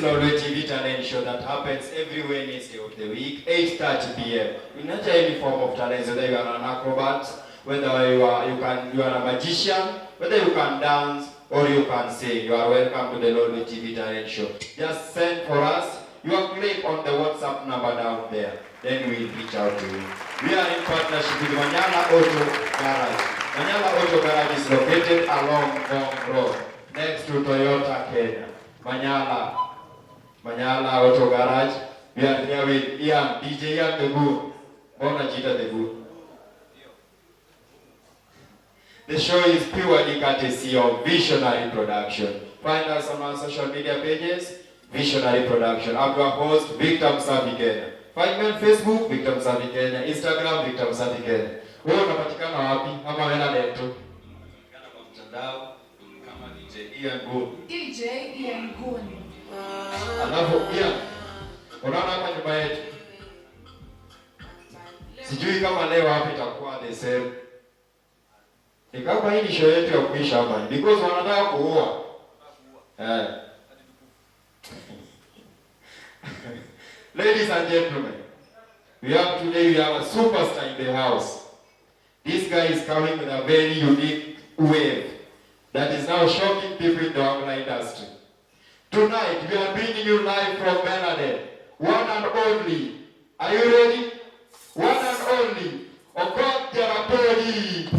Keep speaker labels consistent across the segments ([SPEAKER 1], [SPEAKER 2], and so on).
[SPEAKER 1] Lolwe TV talent show that happens every Wednesday of the week, 8:30 p.m. We nurture any form of talent, whether you are an acrobat, whether you are a magician, whether you can dance or you can sing. You are welcome to the Lolwe TV talent show. Just send for us your clip on the WhatsApp number down there. Then we'll reach out to you. We are in partnership with Manyala Auto Garage. Manyala Auto Garage is located along Ngong Road, next to Toyota Kenya. Manyala Auto Garage. We are here with Ian, DJ Ian the Goon. Mbona jita the Goon? The show is purely courtesy of Visionary Production. Find us on our social media pages, Visionary Production. I'm your host, Victor Msafi Kenya. Find me on Facebook, Victor Msafi Kenya. Instagram, Victor Msafi Kenya. Wewe unapatikana wapi? Ama wewe na tu?
[SPEAKER 2] Patikana kwa mtandao kama DJ Ian Goon.
[SPEAKER 3] DJ Ian Goon.
[SPEAKER 1] Alafu Ian, unaona hapa nyuma yetu, sijui kama leo hapa itakuwa the same. Ni kama hii ni show yetu ya kuisha hapa, because wanataka kuua. Eh. Ladies and gentlemen, we have a superstar in the house. This guy is coming with a very unique wave that is now shocking people in the online industry. Tonight, we are bringing you live from Bernadette, one and only. Are you ready? One and only, Okoth Jaramogi.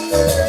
[SPEAKER 1] That's a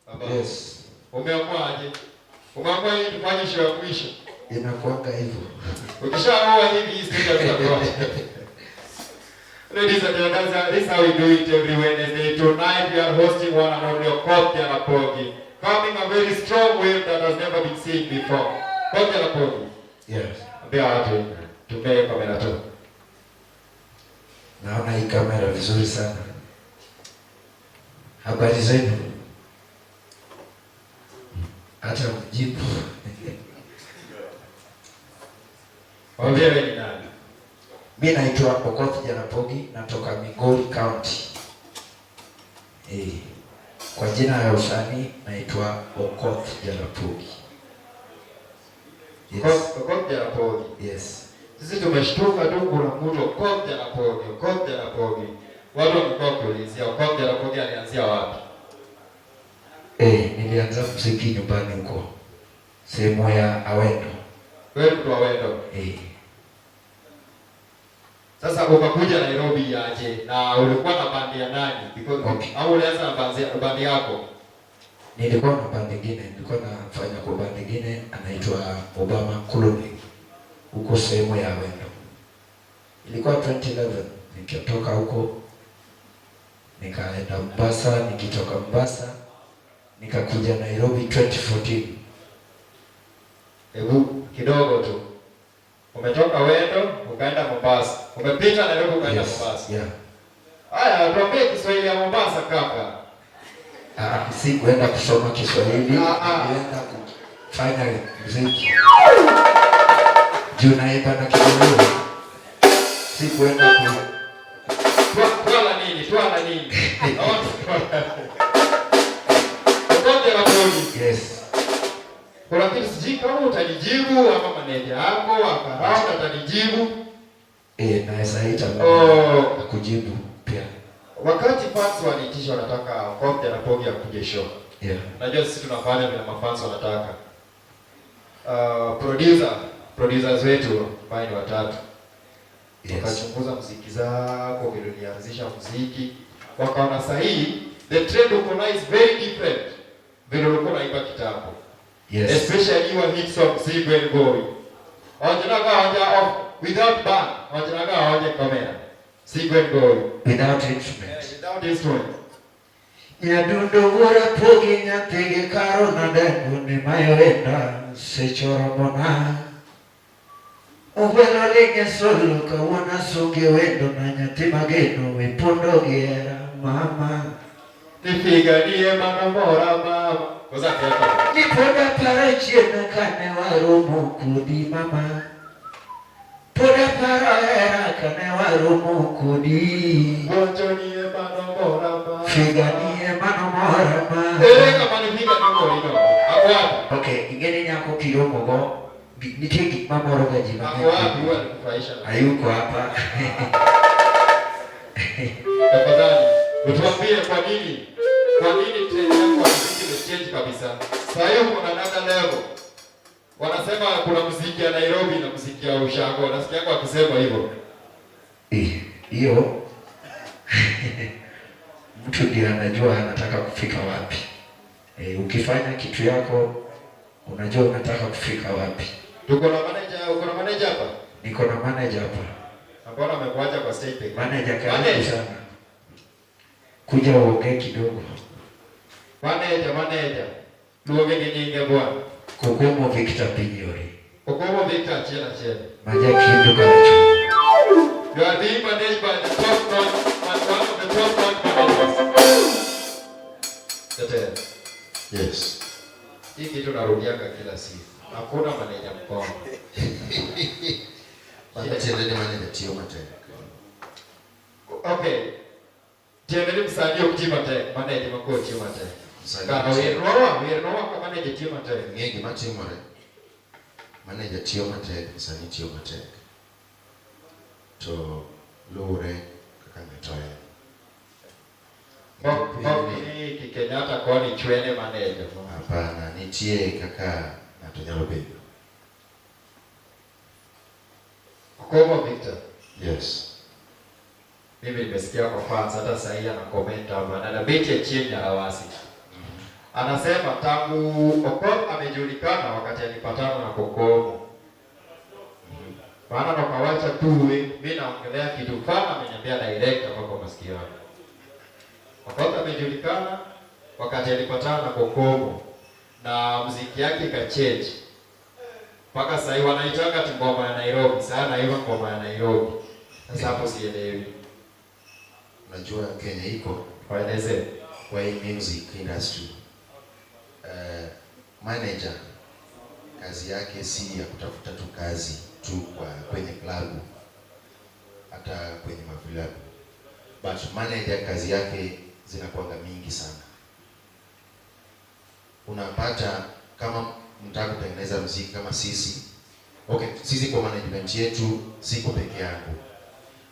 [SPEAKER 1] Baba,
[SPEAKER 4] Yes,
[SPEAKER 1] umeamua aje? Umeamua hii tufanye show ya mwisho.
[SPEAKER 4] Inakuanga hivyo.
[SPEAKER 1] Ukishaoa hivi, hii stage tutakuwa. Ladies and gentlemen, this is how we do it every Wednesday. Tonight we are hosting one and only Okoth Jarapogi, coming a very strong wave that has never been seen before. Okoth Jarapogi,
[SPEAKER 4] Yes.
[SPEAKER 1] ambia watu tumie kamera tu.
[SPEAKER 4] Naona hii kamera vizuri sana. Habari zenu? Hata mjibu.
[SPEAKER 1] Waambie wewe ni nani?
[SPEAKER 4] Mi naitwa Okoth Jarapogi, natoka Migori County. Eh, kwa jina ya usanii naitwa Okoth Jarapogi. Yes.
[SPEAKER 1] Okoth Jarapogi.
[SPEAKER 4] Yes.
[SPEAKER 1] Sisi tumeshtuka tu, kuna mtu Okoth Jarapogi, Okoth Jarapogi. Watu wamekuwa wakiulizia Okoth Jarapogi alianzia wapi?
[SPEAKER 4] Eh, nilianza muziki nyumbani huko sehemu ya Awendo.
[SPEAKER 1] Wewe mtu wa Awendo.
[SPEAKER 4] Eh.
[SPEAKER 1] Sasa ukakuja Nairobi aje, na ulikuwa na bandi ya nani? Because
[SPEAKER 4] Okay.
[SPEAKER 1] au ulianza na bandi yako?
[SPEAKER 4] Nilikuwa na bandi nyingine, nilikuwa nafanya kwa bandi nyingine anaitwa Obama Colony huko sehemu ya Awendo. Ilikuwa 2011 nikitoka huko nikaenda Mombasa, nikitoka Mombasa nikakuja Nairobi 2014.
[SPEAKER 1] Hebu kidogo tu. Umetoka Wendo ukaenda Mombasa. Umepita Nairobi ukaenda
[SPEAKER 4] Yes.
[SPEAKER 1] Mombasa.
[SPEAKER 4] Yeah.
[SPEAKER 1] Haya, tuambie Kiswahili ya Mombasa, kaka.
[SPEAKER 4] Ah, si kuenda kusoma Kiswahili, nilienda kufanya muziki. Juu naimba na Kijaluo. Si kuenda ku
[SPEAKER 1] Twala nini? Twala nini? Okoth Jarapogi.
[SPEAKER 4] Yes.
[SPEAKER 1] Kuna kitu sijui kama utanijibu ama maneja yako akaraundi atanijibu.
[SPEAKER 4] Eh, naweza ita
[SPEAKER 1] Oh.
[SPEAKER 4] kujibu pia.
[SPEAKER 1] Wakati fans waliitisha wanataka Okoth Jarapogi akuje show.
[SPEAKER 4] Yeah.
[SPEAKER 1] Najua sisi tunafanya vile mafans wanataka. Producers wetu ambao ni watatu.
[SPEAKER 4] Yes.
[SPEAKER 1] Wakachunguza muziki zako, vile ulianzisha muziki, wakaona sahihi the trend uko na is very different vile ulikuwa unaimba kitambo.
[SPEAKER 4] Yes.
[SPEAKER 1] Especially your hit song Sigwen Gowi. Wajinaga hawaja off without band, wajinaga hawaja kamera. Sigwen Gowi.
[SPEAKER 4] Without instrument.
[SPEAKER 1] Yeah, without instrument.
[SPEAKER 4] Nyadundo wuora pogi nyathigi karo nadengo ni mayoenda sechoro mona. Ugwelo linge solo kawuono asunge wendo na nyathi mageno we pondo gi hera mama.
[SPEAKER 1] Nipiganie mano mora mama. Kosa kiatu.
[SPEAKER 4] Ni pod aparo chien kane waromo kodi mama. Pod aparo hera kane waromo kodi.
[SPEAKER 1] Gochonie mano mora mama.
[SPEAKER 4] Figanie mano mora mama.
[SPEAKER 1] Ere kama ni figa ni morino. Ako wapi?
[SPEAKER 4] Okay, ing'e ni nyako kiromogo nitie gik mamoro ga ji
[SPEAKER 1] Ako wapi
[SPEAKER 4] mang'eny.
[SPEAKER 1] huwa alikufurahisha?
[SPEAKER 4] Hayuko hapa.
[SPEAKER 1] Tafadhali utuambie kwa nini trend yako ya muziki imechange kabisa. Sasa hiyo kuna another level. Wanasema kuna muziki ya Nairobi na muziki ya Ushago. Nasikia yako akisema hivyo.
[SPEAKER 4] Eh, hiyo mtu ndiye anajua anataka kufika wapi. Eh, ukifanya kitu yako unajua unataka kufika wapi.
[SPEAKER 1] Tuko na manager, uko na manager hapa?
[SPEAKER 4] Niko na manager hapa.
[SPEAKER 1] Mbona amekuacha kwa stage peke?
[SPEAKER 4] Manager, karibu
[SPEAKER 1] Manager.
[SPEAKER 4] sana. Kuja uongee kidogo.
[SPEAKER 1] Manager, manager. Luonge gi nyinge bwana.
[SPEAKER 4] Kokomo Victor Pinyori.
[SPEAKER 1] Kokomo Victor achiel achiel.
[SPEAKER 4] Maja kindu karacho.
[SPEAKER 1] You are being managed by the top notch, one of the top notch managers. Tete.
[SPEAKER 5] Yes.
[SPEAKER 1] Hii kitu narudianga kila siku. Hakuna manager mkono.
[SPEAKER 5] Mano tiende ni manager tiyo matek.
[SPEAKER 1] Okay. Tiende ni msanii ok ti matek, manager ma koro tiyo matek.
[SPEAKER 5] Msanii
[SPEAKER 1] Kaka
[SPEAKER 5] tiyo.
[SPEAKER 1] wernowa, wernowa ka manager tiyo matek.
[SPEAKER 5] Ng'e gima timore. Manager tiyo matek, msanii tiyo matek. To luwore kaka ng'ato en.
[SPEAKER 1] Bok ni Kenyatta koni chwene manager.
[SPEAKER 5] Hapana, nitie kaka ng'ato nyalo bedo.
[SPEAKER 1] Okomo Victor.
[SPEAKER 5] Yes.
[SPEAKER 1] Mimi nimesikia kwa fans hata sasa hivi ana comment hapa. Dada Betty Achieng Nyarawasi. Anasema tangu Okoth amejulikana wakati alipatana na Kokomo. Maana nakawacha tu we, mimi naongelea kitu fana ameniambia direct hapa kwa masikio yangu. Okoth amejulikana wakati alipatana na Kokomo na muziki yake ikachange. Mpaka sasa hivi wanaitanga ati ngoma ya Nairobi. Sana hiyo ngoma ya Nairobi. Sasa hapo sielewi.
[SPEAKER 5] Unajua Kenya iko
[SPEAKER 1] Waeleze.
[SPEAKER 5] kwa hii music industry. Manager kazi yake si ya kutafuta tu kazi tu kwa kwenye klabu hata kwenye mavilabu, but manager kazi yake zinakuanga mingi sana. Unapata kama mtaka kutengeneza mziki kama sisi, okay, sisi kwa management yetu siko peke yangu,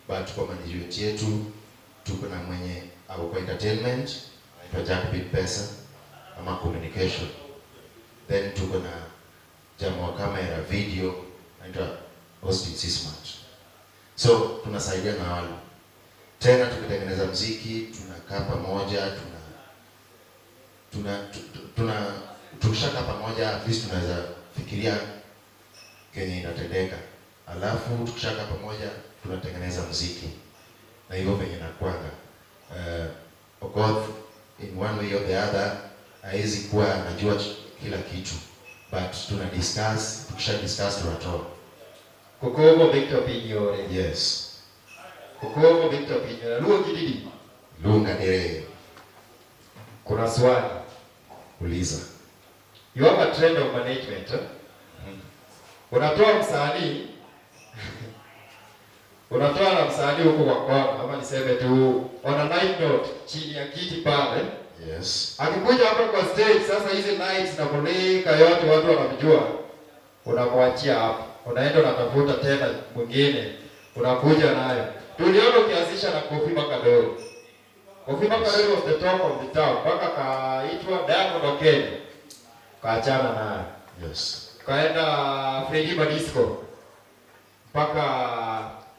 [SPEAKER 5] but kwa management yetu tuko na mwenye au kwa entertainment anaitwa Jack Big Pesa ama communication, then tuko na jamaa wa camera video anaitwa Austin C Smart. So tunasaidia na wale tena, tukitengeneza mziki tunakaa pamoja, tuna tukishakaa pamoja at least tunaweza fikiria kenye inatendeka, alafu tukishakaa pamoja tunatengeneza mziki na hivyo venye nakwanga. Okoth in one way or the other hawezi kuwa anajua kila kitu, but tuna discuss, tukisha discuss tunatoa.
[SPEAKER 1] Kokomo Victor Pinyore.
[SPEAKER 5] Yes.
[SPEAKER 1] Kokomo Victor Pinyore. Luo kididi.
[SPEAKER 5] Lunga dire.
[SPEAKER 1] Kuna swali.
[SPEAKER 5] Uliza.
[SPEAKER 1] You have a trend of management. Eh? Unatoa msanii unatoa na msanii huko kwa kona, ama niseme tu on a light note, chini ya kiti pale.
[SPEAKER 5] Yes.
[SPEAKER 1] Akikuja hapa kwa stage sasa, hizi lights na mulika yote watu wanamjua, unamwachia hapo, unaenda unatafuta tena mwingine, unakuja nayo. Tuliona ukianzisha na Kofi Makadori. Kofi Makadori was the talk of the town mpaka kaitwa Diamond wa Kenya, kaachana nayo.
[SPEAKER 5] Yes.
[SPEAKER 1] Kaenda Freddy Madisco mpaka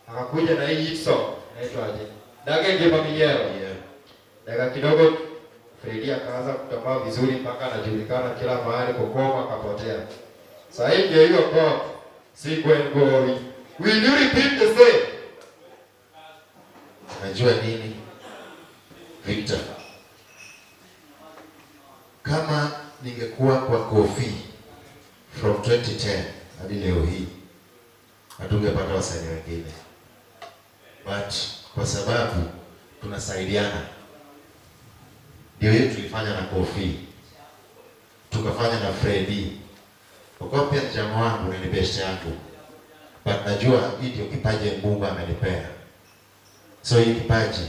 [SPEAKER 1] akakuja na hii hit song inaitwa aje? Dage Ngima Minyero.
[SPEAKER 5] Yeah.
[SPEAKER 1] Dakika kidogo Freddy akaanza kutambaa vizuri mpaka anajulikana kila mahali, Kokoma akapotea. Sasa hii ndio hiyo pop. Sequence going. Will you repeat the same?
[SPEAKER 5] Najua nini? Victor. Kama ningekuwa kwa Kofi from 2010 hadi leo hii hatungepata wasanii wengine, but kwa sababu tunasaidiana, ndio hiyo tulifanya na Kofi, tukafanya na Freddy. Okoth pia ni jamaa wangu na ni best yangu, but najua hii ndio kipaji Mungu amenipea, so hii kipaji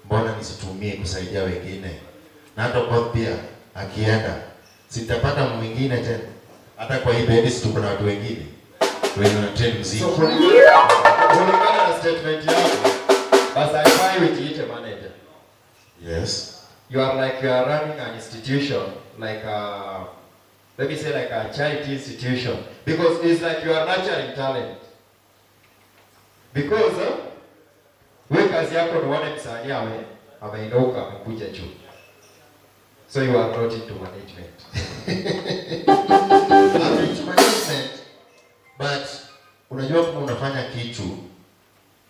[SPEAKER 5] mbona nisitumie kusaidia wengine? Na hata Okoth pia akienda sitapata mwingine tena. Hata kwa hii bendi si tuko na watu wengine wenye wana train muziki.
[SPEAKER 1] So kulingana na statement yako, basi haifai ujiite manager.
[SPEAKER 5] Yes.
[SPEAKER 1] You are like you are running an institution, like a, let me say like a charity institution, because it's like you are nurturing talent. Because we kazi yako ni uone msanii ameinuka amekuja juu. So you are not into management.
[SPEAKER 5] I'm into management, but unajua kama unafanya kitu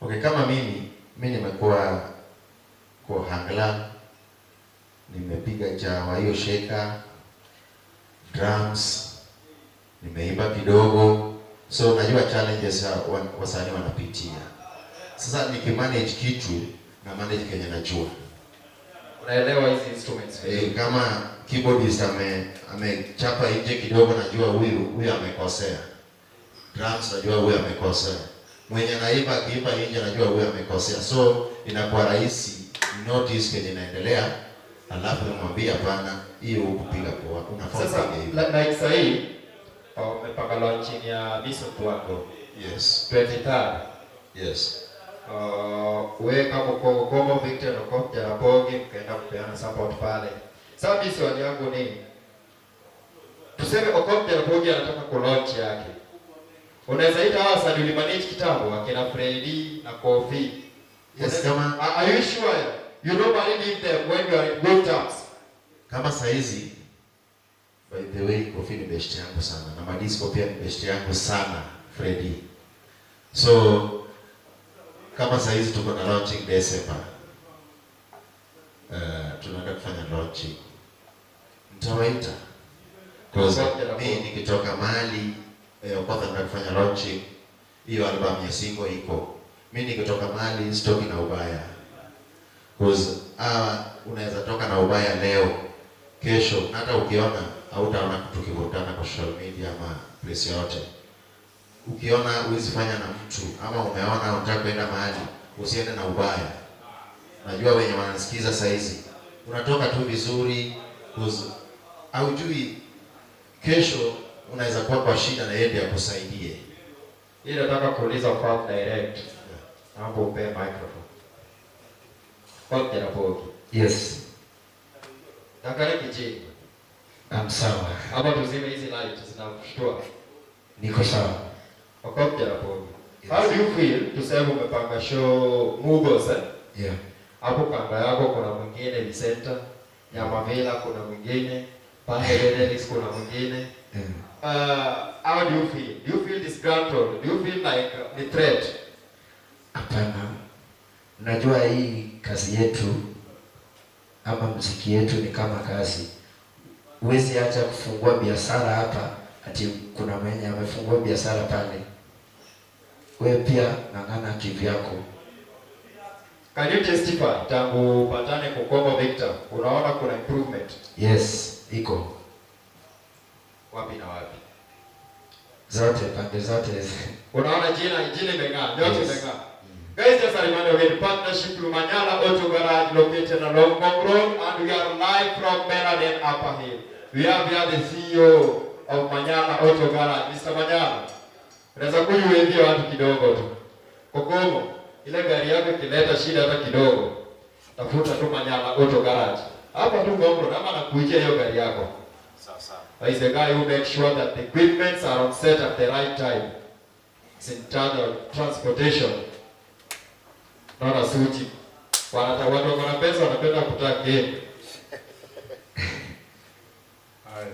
[SPEAKER 5] okay, kama mimi nimekuwa kwa ohangla, nimepiga jawa hiyo shaker, drums, nimeimba kidogo, so najua challenges wasanii wanapitia. Sasa nikimanage kitu na manage kenye najua.
[SPEAKER 1] Unaelewa hizi instruments vizuri.
[SPEAKER 5] Kama keyboardist amechapa nje kidogo, najua huyu amekosea. Drums najua huyu amekosea. Mwenye anaimba akiimba nje najua huyu amekosea. So inakuwa rahisi notice kenye inaendelea, alafu namwambia hapana, hiyo hukupiga poa, unafaa
[SPEAKER 1] Sasa
[SPEAKER 5] upige hivi.
[SPEAKER 1] like sahii umepanga launching ya Miss Otwango
[SPEAKER 5] Yes.
[SPEAKER 1] 23rd.
[SPEAKER 5] Yes.
[SPEAKER 1] We kama Komo Victor na Okoth Jaramogi mkaenda kupeana support pale. Sasa mimi swali yangu ni, tuseme Okoth Jaramogi anataka kulaunch yake. Unaweza ita hawa wasanii ulimanage kitambo, akina Freddy na Kofi?
[SPEAKER 5] Yes, kama
[SPEAKER 1] Are you sure you normally leave them when you are in good terms?
[SPEAKER 5] Kama saizi, by the way, Kofi ni best yangu sana na Madisco pia ni best yangu sana, Freddy. So kama saizi tuko na launching December. Tunaenda kufanya launching. Nitawaita. Cause mi nikitoka mahali, Okoth anaenda kufanya launching hiyo album ya single iko. Mi nikitoka mahali sitoki na ubaya. Cause unaweza toka na ubaya leo, kesho na hata ukiona hautaona tukivutana kwa social media ama place yote. Ukiona huwezi fanya na mtu ama umeona unataka kwenda mahali, usiende na ubaya. Najua wenye wanasikiza saa hizi, unatoka tu vizuri, cause haujui kesho unaweza kuwa kwa shida na yeye ndiye akusaidie.
[SPEAKER 1] Hii nataka kuuliza Okoth direct. Naomba umpe microphone. Okoth Jaramogi.
[SPEAKER 4] Yes.
[SPEAKER 1] Angalia kijinga.
[SPEAKER 4] I'm sawa.
[SPEAKER 1] Ama tuzime hizi light, zinakushtua.
[SPEAKER 4] Niko sawa.
[SPEAKER 1] Okoth Jaramogi.
[SPEAKER 4] Yes.
[SPEAKER 1] How do you feel, tuseme umepanga show Mugos, eh?
[SPEAKER 4] Yeah.
[SPEAKER 1] Hapo kando yako kuna mwingine Vicenta, Nyamavila kuna mwingine, pale Benelis kuna mwingine. How do you feel? Do you feel disgruntled? Do you feel like the threat?
[SPEAKER 4] Hapana. Unajua hii kazi yetu ama mziki yetu ni kama kazi. Huwezi acha kufungua biashara hapa ati kuna mwenye amefungua biashara pale. Wewe pia ng'ang'ana kivyako.
[SPEAKER 1] Can you testify, tangu upatane Kokomo Victor, unaona kuna improvement?
[SPEAKER 4] Yes, iko.
[SPEAKER 1] Wapi na wapi?
[SPEAKER 4] Zote, pande zote.
[SPEAKER 1] Unaona jina imeng'aa, nyota
[SPEAKER 4] Yes.
[SPEAKER 1] imeng'aa. Guys, just a reminder, we're in partnership with Manyala Auto Garage located along Ngong Road, and we are live from Meladen Upper Hill. We have here the CEO of Manyala Auto Garage, Mr. Manyala. Unaweza kuja uambie watu kidogo tu. Kokomo, ile gari yako ikileta shida hata kidogo, tafuta tu Manyala Auto Garage. Hapa tu Ngong Road, ama nakuijia hiyo gari yako.
[SPEAKER 2] Sawa sawa.
[SPEAKER 1] He's the guy who makes sure that the equipments are on set at the right time. It's in charge of transportation. Naona suti. Watu wako na pesa wanapenda kutaka game.
[SPEAKER 2] Haya.